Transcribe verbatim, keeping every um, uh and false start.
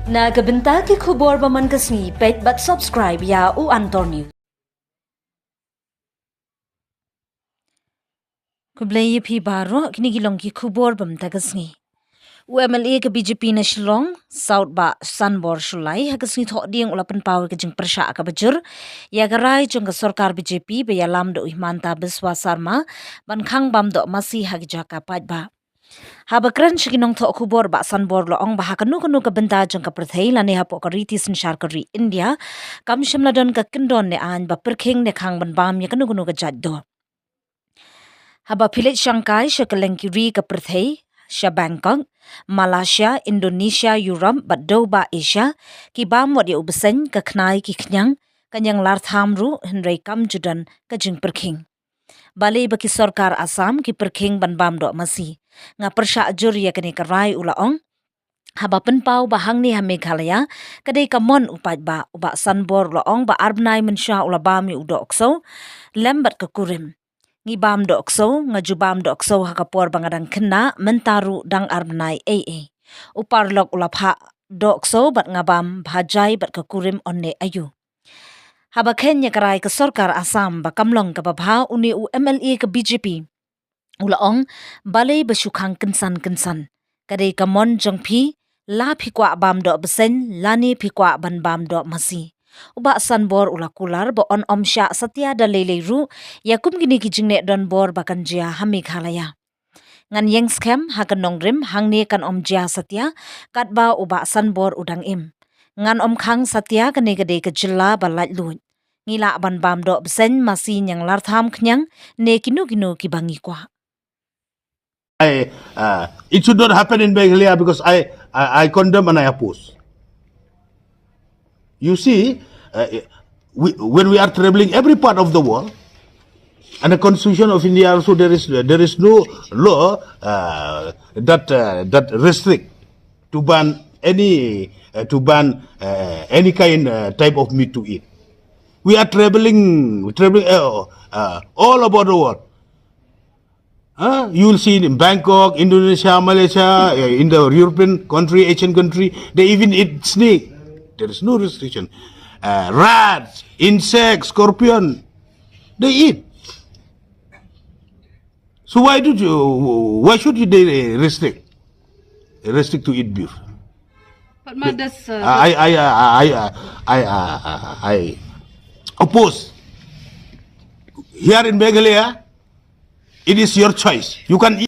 Na ka bynta ki khubor ba man ka sngi, peit bad subscribe ïa u Antor News. Khublei ïa phi baroh, kine ki long ki khubor ba mynta ka sngi. U M L A ka B J P na Shillong South Bah Sanbor Shullai ha ka sngi Thohdieng u la pynpaw ïa ka jingpyrshah kaba jur ïa ka rai jong ka sorkar B J P ba ïalam da u Himanta Biswa Sarma ban khang bam doh masi ha ka jaka paidbah. Haba kren sha ki nongthoh khubor, Bah Sanbor u la ong ba ha kano kano ka bynta jong ka pyrthei lane hapoh ka riti synshar ka ri India, kam shym la don ka kyndon ne aiñ ba pyrkhing ne khang ban bam ïa kano kano ka jait doh. Haba phi leit shangkai sha kylleng ki ri ka pyrthei, sha Bangkok, Malaysia, Indonesia, Europe bad dewbah Asia, ki bam wat ïa u bseiñ, ka khnai, ki khñiang, ka ñianglartham ruh, hynrei kam ju don ka jingpyrkhing. Balei ba ki sorkar Assam ki pyrkhing ban bam doh masi? Nga pyrshah jur ïa kane ka rai, u la ong. Haba pynpaw ba hangne ha Meghalaya ka dei ka mon u paidbah, u Bah Sanbor u la ong ba ar bnai mynshuwa u la bam ïa u doh ksew lem bad ka kurim. Ngi bam doh ksew, nga ju bam doh ksew ha ka por ba nga dang khynnah, mynta ruh dang ar bnai ei ei. U paralok u la phah doh ksew bad nga bam bha jai bad ka kurim, ynne aïu. Haba kheiñ ïa ka rai ka sorkar Assam ba kam long kaba bha, une u M L A ka B J P u la ong, balei ba shu khang kynsan kynsan? Ka dei ka mon jong phi, la phi kwah bam doh bseiñ lane phi kwah ban bam doh masi. U Bah Sanbor u la kular ba yn ym shah satia da lei lei ruh ïa kum kine ki jingneh donbor ba kan jia ha Meghalaya. Ngan ïeng skhem ha ka nongrim, hangne kan ym jia satia katba u Bah Sanbor u dang im. Ngan ym khang satia, kane ka dei ka jylla ba laitluid. Ngi lah ban bam doh bseiñ, masi, ñianglartham, khñiang ne kino kino kiba ngi kwah. I, uh, it should not happen in Meghalaya because I, I, I condemn and I oppose. You see, uh, we, when we are traveling every part of the world, and the Constitution of India also, there is there is no law uh, that uh, that restrict to ban any uh, to ban uh, any kind uh, type of meat to eat. We are traveling traveling uh, uh, all about the world. Huh? You will see in Bangkok, Indonesia, Malaysia, uh, in the European country, Asian country, they even eat snake. There is no restriction. Uh, rats, insects, scorpion, they eat. So why do you, why should you they restrict, restrict to eat beef? But ma does uh, I, I, I, I, I, I, I, I oppose. Here in Meghalaya, it is your choice. You can eat.